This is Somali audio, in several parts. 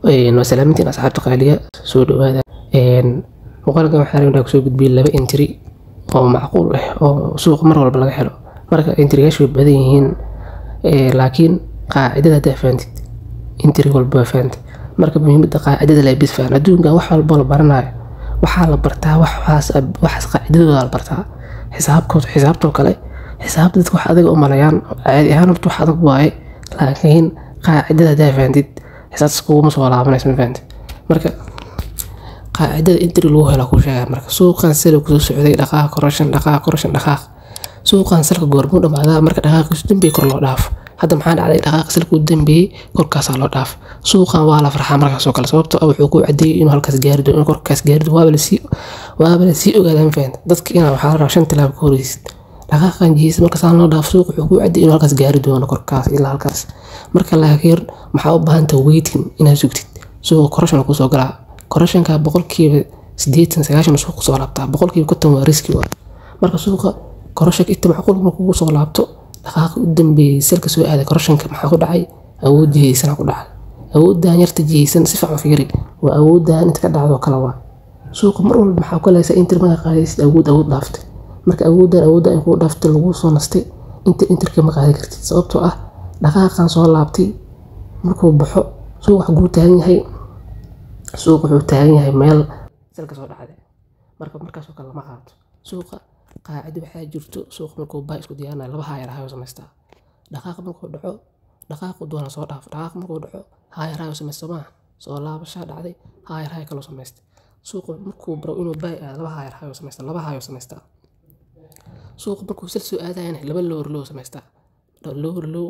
Waa salaamintiin asxaabta qaaliga, soo dhawaada. Muuqaalkan waxaan rabnaa kusoo gudbiyo laba entry oo macquul ah oo suuqa mar walba laga helo. Marka entryyaashu way badan yihiin, laakiin qaacidada haddaa fahantid, entry walba waa fahantid. Marka muhiimadda qaacidada la bis fahan. Adduunka wax walba la baranayo waxaa la bartaa waxaas qaacidadooda la bartaa. Xisaabkood, xisaabtoo kale, xisaabta dadka wax adiga u maleeyaan caadi ahaan horta wax adag waaye, laakiin qaacidada haddaa fahantid xisaabtaas kuguma soo laabanayso, ma fahantid? Marka qaacidada entry lagu helo kuu sheegaya. Marka suuqan sida kusoo socday dhaqaaq correction, dhaqaaq correction, dhaqaaq suuqan salka goormuu dhamaadaa? Marka dhaqaaqiisu dambeeyay kor loo dhaafo. Hadda maxaa dhacday? Dhaqaaq salka u dambeeyay korkaasaa loo dhaafo. Suuqan waa la farxaa markaas oo kale, sababtoo ah wuxuu ku cadeeyay inuu halkaas gaari doono, inuu korkaas gaari doono. Waaba lasii ogaadaa, ma fahantid? Dadka inaa waxaa la rabaa 5 tilaabo ka horeysid. Dhaqaaqan jihiisa marka saan loo dhaafo, suuq wuxuu ku cadeeyay inuu halkaas gaari doono, korkaas ilaa halkaas. Marka laakiin maxaa u baahan tahay? Waiting, inaad sugtid. Suuqa correction kusoo galaa. Correctionka 80%, 90% suuqa kusoo laabtaa, 50% waa riski waa. Marka suuqa correctionka inta macquul markuu kugu soo laabto, dhaqaaqa u dambeeyay salka soo aaday correctionka, maxaa ku dhacay? Awood jihaysan ku dhacay. Awooddan yarta jihaysan si fiican u fiiri, waa awooddan inta ka dhacdo kale. Waa suuqa mar walba maxaa ku helaysaa entry markaa qaadaysid? Awood dhaaftay. Marka awooddan in kugu dhaaftay, lagu soo nastay, inta entryka ma qaadi kartid, sababtoo ah dhaqaaqan soo laabtay markuu baxo, suuqa xaguu taagan yahay? Suuqa wuxuu taagan yahay meel salka soo dhacday. Marka markaas oo kale lama qaato. Suuqa qaacido waxaa jirto: suuqa markuu buy isku diyaarinayo, laba higher high samaystaa. Dhaqaaq markuu dhaco, dhaqaaqu doona soo dhaafo, dhaqaaq markuu dhaco higher high samaysto maaha, soo laabashaa dhacday, higher high kaloo samaystay. Suuqa markuu baro inuu buy aado, laba higher high samaystaa, laba high samaystaa. Suuqa markuu sell soo aadayana, laba lower low samaystaa, lower low.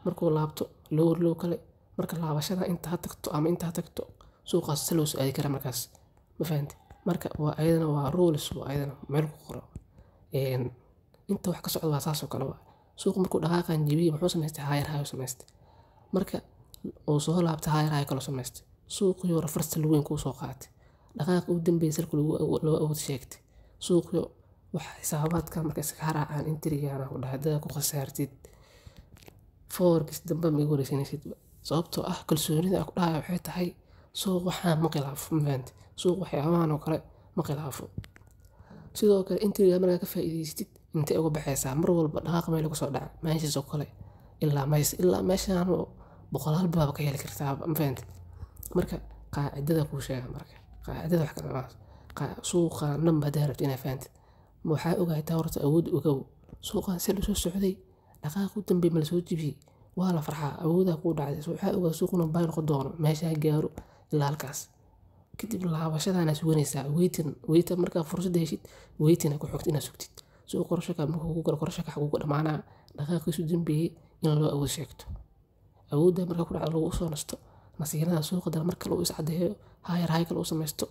Markuu laabto, lower low kale. Marka laabashada inta ha tagto ama inta ha tagto, suuqaas sell loo soo aadi karaa markaas, ma fahanti? Marka waa ayadana waa rules, waa ayadana meel ku qoro. Inta wax ka socda waa saas oo kale. Waa suuqa markuu dhaqaaqan jebiyey, muxuu samaystay? Higher high samaystay. Marka uu soo laabtay, higher high kaloo samaystay. Suuqii hore reversal weyn kuu soo qaatay, dhaqaaqa u dambeeyay salka lagu loo awood sheegtay. Suuqyo wax xisaabaadka marka iska raacaan, entrygana ku dhahay haddaad ku khasaartid forex dambe ma igu wareysanaysid, sababtoo ah kalsoonida aan ku dhahayo waxay tahay suuq waxaan ma khilaafo, ma fahanti? Suuq waxyaabahan oo kale ma khilaafo. Sidoo kale entryga markaa ka faa'iidaysatid, intee uga baxaysaa? Mar walba dhaqaaq meel kusoo dhaca, meeshaas oo kale ilaa meeshaas, ilaa meeshaan boqolaal baaba ka heli kartaa, ma fahanti? Marka qaacidada kuu sheega. Marka qaacidada wax kale maaha. Suuqa dhanba haddaa rabtid inaad fahantid, waxaa ogaataa horta awood ogow. Suuqan si la soo socday, dhaqaaq u dambeeyay ma la soo jebiyey? Waa la farxaa, awoodaa kuu dhacday. Waxaa ogaa suuq inuu buy noqon doono, meeshaa gaaro ilaa halkaas. Kadib laabashadaana suganaysaa, waiting, waiting. Markaa fursad heshid, waiting ku xigto inaad sugtid. Suuq correctionka markuu ku galo, correctionka xaguu ku dhamaanaa? Dhaqaaqiisu dambeeyay in loo awood sheegto. Awoodda markaa ku dhacdo, lagu soo nasto, nasiinada suuqa dana marka lagu is caddeeyo, higher high kale uu samaysto,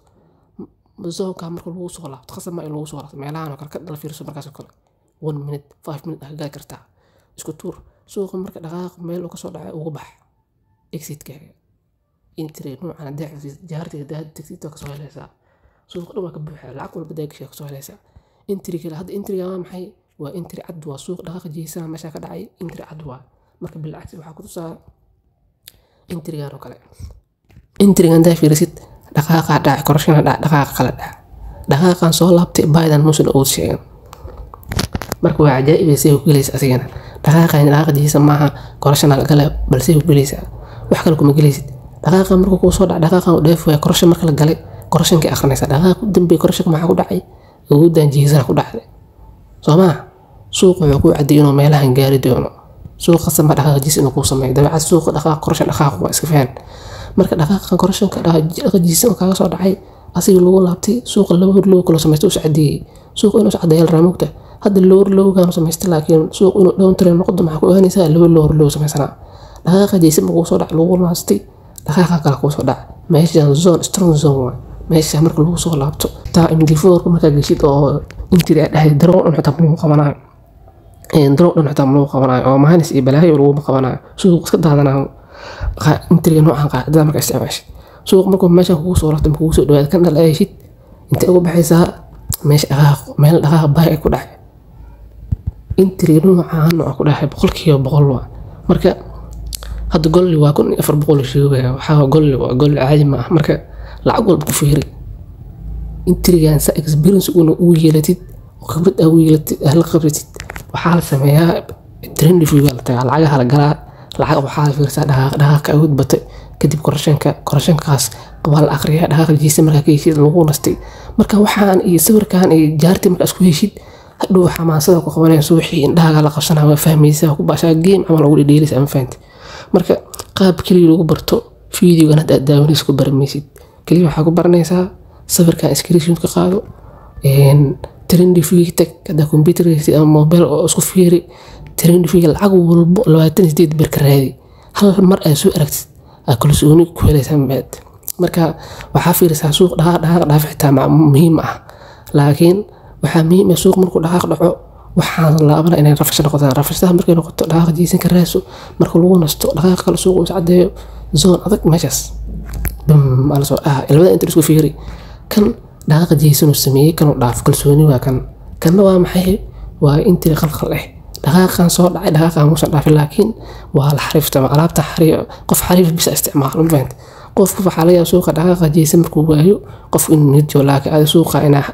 zoneka marka lagu soo laabto. Khasab ma in lagu soo laabto meelahan oo kale, ka dhala fiirso. Markaas oo kale 1 minute, 5 minute aa gaari kartaa, isku tuur. Suuqa marka dhaqaaq meel uu kasoo dhacay ugu bax, exitkaaga. Entry noocan haddaa xifdisid, jaartiga haddaa tagtid waa kasoo helaysaa. Suuqa dhan waa ka buuxaa, lacag walba haddaa gashay kasoo helaysaa. Entry kale hadda, entryga waa maxay? Waa entry cad, waa suuq dhaqaaqa jihiisana meesha ka dhacay, entry cad waa. Marka bilcagsi waxaa ku tusaa entrygan oo kale. Entrygan haddaa fiirisid, dhaqaaqa dhacay, correctiona dhac, dhaqaaqa kale dhac, dhaqaaqan soo laabtay, buydan muusan awood sheegan. Marka waa cajaa'ib say ku gelaysa asigana. Dhaqaaqan dhaqaaqa jihiisa maaha, correctiona la galay, balse ku gelaysaa wax kale kuma gelaysid. Dhaqaaqa markuu kuu soo dhac, dhaqaaqan uu dheef waaya, correction marka la galay, correctionkii akhrinaysaa. Dhaqaaqa u dambeeyay correctionka maxaa ku dhacay? Awooddan jihiisana ku dhacday, soo maa? Suuq wuxuu ku cadday inuu meelahan gaari doono. Suuqa sama dhaqaaqa jiis inuu kuu sameeyo dabeecad suuqa dhaqaaq correction dhaqaaq waa iska fahan. Marka dhaqaaqan correctionka dhaqaaqa jiisa oo kaaga soo dhacay, asiga lagu laabtay, suuqa lower low kala samaystay, u sacdeeyey. Suuqa inuu sacdeeyo la rabaa, mugta hadda lower lowgan samaystay, laakiin suuq inuu down trend noqdo maxaa ku ogaanaysaa? Laba lower low samaysanaa. Dhaqaaqa jiisa markuu soo dhac, lagu laastay, dhaqaaqa kale kuu soo dhac, meeshan zone, strong zone waa meesha. Marka lagu soo laabto taa MT4 markaa geshid oo entry aad dhahday, draw dhan xitaa ma lagu qabanayo, draw dhan xitaa ma lagu qabanayo oo minus iyo balaayo laguma qabanayo. Suuq iska daadanayo entryga noocan qaacidada markaa isticmaashid. Suuq markuu meesha kugu soo laabto, kugu soo dhawaado, kan dhal heshid, intee uga baxaysaa? Meesha dhaqaaq, meel dhaqaaq buy ay ku dhacay. Entryga noocaan oo ku dhacay 100% waa. Marka Hadda golli waa 1400 sheegaya. Waxaa golli waa golli caadi ma ah. Marka lacag walba ku fiiri entrygan sa experience una ugu yeelatid oo khibrad ugu yeelatid, la qabsatid. Waxaa la sameeyaa TradingView la tagaa, lacagaha la galaa, lacag waxaa la fiirsaa dhaqaaq, dhaqaaqa awood batay kadib correctionka, correctionkaas waa la akhriyaa, dhaqaaqa jiisa markaa ka heshid lagu nastay. Marka waxaan iyo sawirkan iyo jaarti markaa isku heshid, hadhow xamaasada ku qabanayso, wixii indhahaaga la qabsanaya waa fahmaysaa, ku baashaa game camal ugu dhedheelaysa, ama fahanti. Marka qaab keliya lagu barto videogan hadda aad daawanayso ku baramaysid. Keliya waxaa ku baranaysaa sawirkan screenshot ka qaado, TradingView tag haddaa computer haysid ama mobile, oo isku fiiri TradingView. Lacag walbo 28 bir ka raadi, hal mar aad soo aragtid aa kalsooni ku helaysaa mabaad. Marka waxaa fiirisaa suuq dhaqaaq, dhaqaaq dhaaf xitaa muhiim ah, laakiin waxaa muhiim ah suuq markuu dhaqaaq dhaco waxaan laabana inay rafasho noqdaan. Rafashadaha markay noqoto, dhaqaaq jiisan ka raadso, marka lagu nasto dhaqaaq kale suuq uu is caddeeyo zone adag meeshaas bam aa lasoo ah. Labada inta isku fiiri, kan dhaqaaqa jiisan uu sameeyey kanuu dhaaf, kalsooni waa kan. Kanna waa maxay? Waa intii qalqal ah dhaqaaqan soo dhacay, dhaqaaqan muusan dhaafin, laakiin waa la xariiftama alaabta xariif, qof xariif bisa isticmaalo, ma fahanti. Qofku waxaa laga yaabaa suuqa dhaqaaqa jiisan markuu waayo qof inuu niyad jabo, laakiin ada suuqa inaa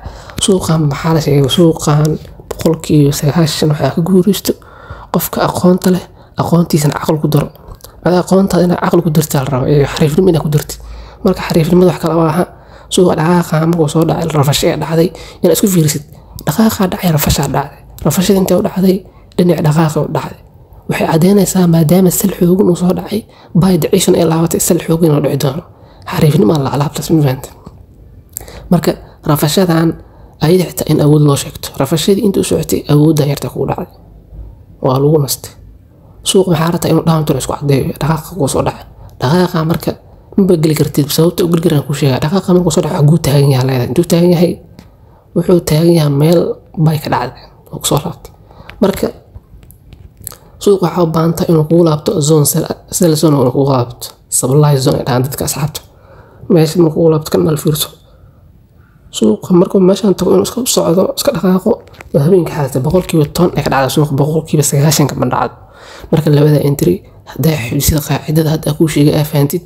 suuqan maxaa la sheegay, suuqan 90% waxaa ka guuraysto qofka aqoonta leh, aqoontiisana caqli ku daro. Ada aqoontaada inaad caqli ku dartaa la rabaa iyo xariifnimo inaad ku dartid. Marka xariifnimada wax kale ma aha, suuqa dhaqaaqa markuu soo dhacay rafasho ee dhacday inaad isku fiirisid. Dhaqaaqaa dhacay, rafashaa dhacday, rafashada intee u dhacday? Dhinaca dhaqaaqa u dhacday. Waxay caddeynaysaa maadaama sell xoogan uu soo dhacay, buy direction ay laabatay, sell xoogan inuu dhici doono. Xariifnimo la alaabtaas, ma fahanta. Marka rafashadan ayada xitaa in awood loo sheegto, rafashadii inta u socotay awooddan yarta kugu dhacday waa lagu nastay. Suuq maxaa rabtaa? Inuu downtrend isku caddeeyo dhaqaaqa kuu soo dhacay. Dhaqaaqa marka maba geli kartid. Sababta u geli karaan kuu sheegaa. Dhaqaaqa markuu soo dhaco xaguu taagan yahay leedahay? Intuu taagan yahay? Wuxuu taagan yahay meel bay ka dhacday oo kusoo laabtay. Marka suuq waxaa u baahan tahay inuu kugu laabto zone sell zone, inuu kugu laabto supply zone ay dhahaan dadka asxaabta. Meesha markuu kugu laabto kan mal fiirso. Suuqa markuu meeshan tago inuu iska socdo, iska dhaqaaqo, waa habeenka xaalata 10% ay ka dhacda suuqa, 90% kama dhacdo. Marka labada entry haddaa xifdisid, qaacidada hadda kuu sheegay aa fahantid,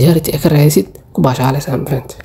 charti aa ka raadisid, ku baashaalaysaa, ma fahantid.